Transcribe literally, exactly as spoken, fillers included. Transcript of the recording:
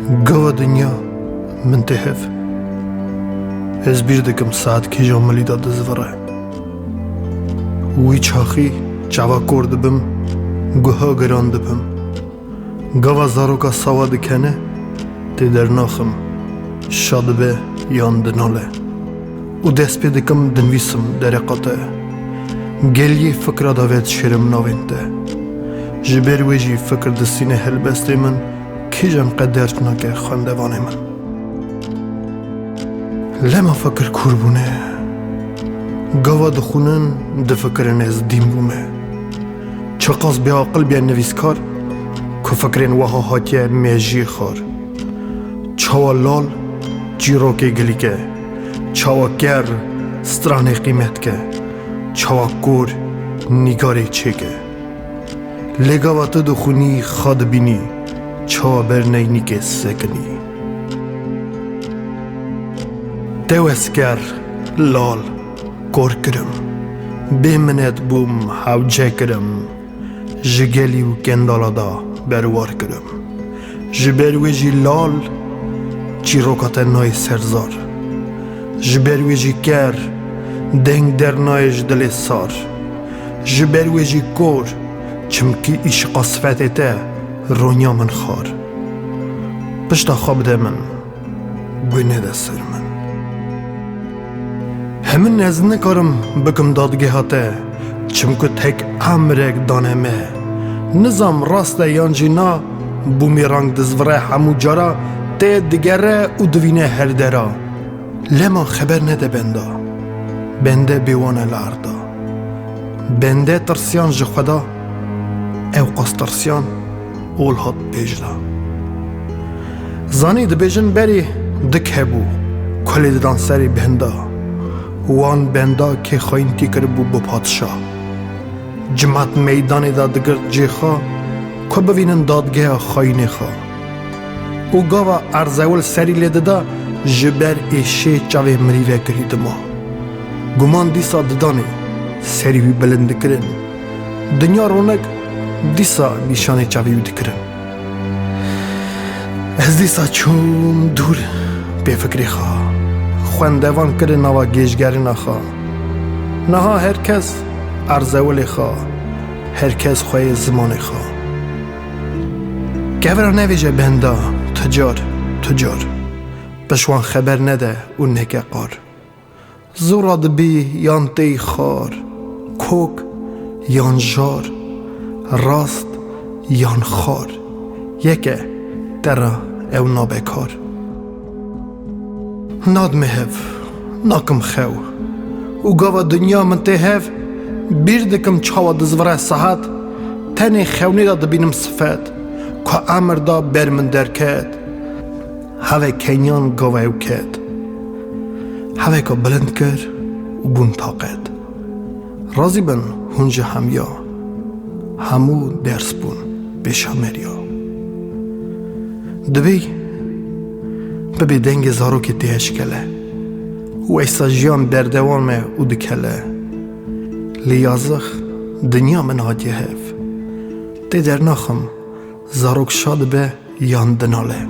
Gava dinya min tê hev. Ez bîr dikim saet kîjan milî de dizvire. Wî çaxî çava kor dibim, guha giran dibim. Gava zaroka sawa dikene, tê dernaxim, şa dibe yan dinale. Û dest pê dikim dinivîsim dereqa te. Geliyê fikra davet şêrim navên te. Ji ber wê jî fikir distîne helbestê min, kîjan qe derd nake xwendevanê min. Lema fikir kûr bûne. Gava dixwînin, difikirin ez dîn bûme. Çiqas bêaqil bîye nivîskar, ku fikrên wiha hatiye mejiyê xar. Çawa lal çîrokê gilîke, çawa ker stranê qîmet ke, çawa kor nîgarê çêke. Lê gava tu dixwînî, xa dibînî, çawa ber neynîkê sekinî. Tew ez ker, lal, kor kirim. Bê minet bûm, hewce kirim. Ji gelî û kendala da berwar kirim. Ji ber wê jî lal, çîroka te nayê ser zar. Ji ber wê jî ker, deng dernayê ji dilê sar. Ji ber wê jî kor, çimkî îşiqa sifetê te ronya min xar. Pişta xwe bide min, guh nede ser min. Hemin ez nikarim bikim dadgeha te, çimku tek emrek dane me. Nizam rast e yan jî na, bûmerang dizvire hemû cara, tê digere û divîne her dera. Lema xeber nede benda. Bende bêwan e li erda. Bende tirsiyan ji xwe da. Ew qas tirsiyan ol hat pêş de. Zanî dibêjin berî dik hebû, kulê didan serê benda. Wan benda kê xayîntî kiribû bû padşah. Cimat meydanê de digirt cê xwe, ku bivînin dadgeha xayînê xwe. Û gava erzewil serî lê dida, ji ber êşê çavê mirî ve girî dima. Guman dîsa didanê serî wî bilind dikirin. Dinya ronek dîsa nîşanê çavê wî dikirin. Ez dîsa çûm dûr pê fikrê xwe. Xwendevan kirin nava gêjgerina xwe. Niha her kes erzewilê xwe, her kes xwe yê zimanê xwe. Kevra nevêje benda, tu car, tu car. Pişt wan xeber nede û neke qar. Zora dibî yan tey xar, kok yan jar, rast yan xar, yeke te re ew nabe kar. Nadime hev, nakim xew û gava dinya min tê hev, bîr dikim çawa dizvire saet, tenê xewnê de dibînim sifet, ku emir da ber min derket. Hevek kenyan gava ew ket. Heveka bilind kir û bûn taqet. Razî bin hûn ji hemiya. Hemû ders bûn pêşameriya. Dibê bibê dengê zarokê tê eşkele. Weysa jiyan berdewam e û dikele. Lê yazix dinya min hatiye hev. Tê dernaxim, zarok şa dibe yan dinale.